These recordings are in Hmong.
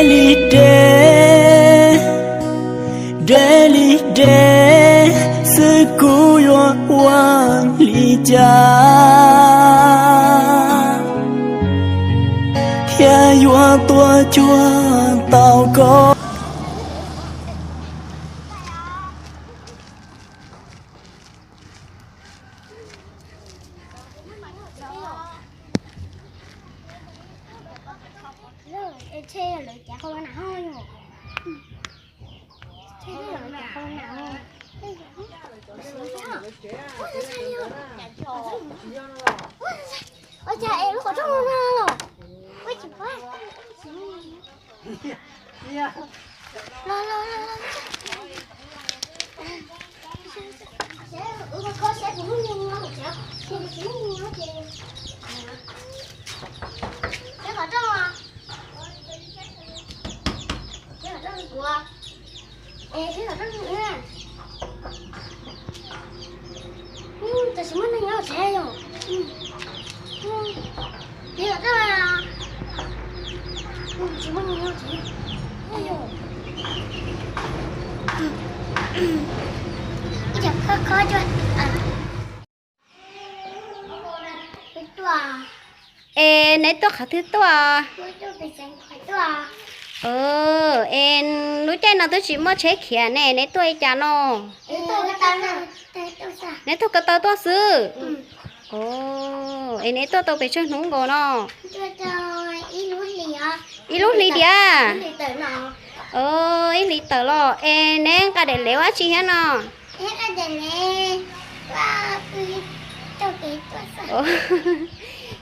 Li deb, deb li deb xwb kuv yuav ua li cas, thiaj yuav tua cuag tau koj. Ua cas es lub qhov rooj no no los? Los los los los. Ua koj saib kuv lub niag no ces, kuv lub niag no ces. Saib qhov rooj, saib qhov rooj kuv. Es saib qhov rooj na. Tam sim muaj neeg nyob tsev yom? Li qhov rooj, tam sim muaj neeg nyob tsev. Ib co khob khob cuag. Es neb tuaj qhov twg tuaj? Es lub caij no twb tsis muaj tsheb khiav ne, neb tuaj li cas no? Neb taug ko taw tuaj xwb. Es neb tuaj tau pes tsawg hnub nkaus no? Ib lub hli tiag. Ib hlis tawm los. Es neb nqa daim leuv ua dab tsi thiab no?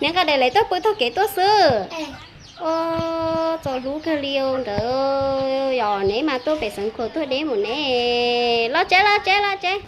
Neb nqa daim leuv tuaj pw taug kev tuaj xwb. Ua, txaus hlub kawg li os nkawd. Yog neb mas tuaj pem Xeev Khuam tuaj deb mus ne. Los tsev, los tsev, los tsev.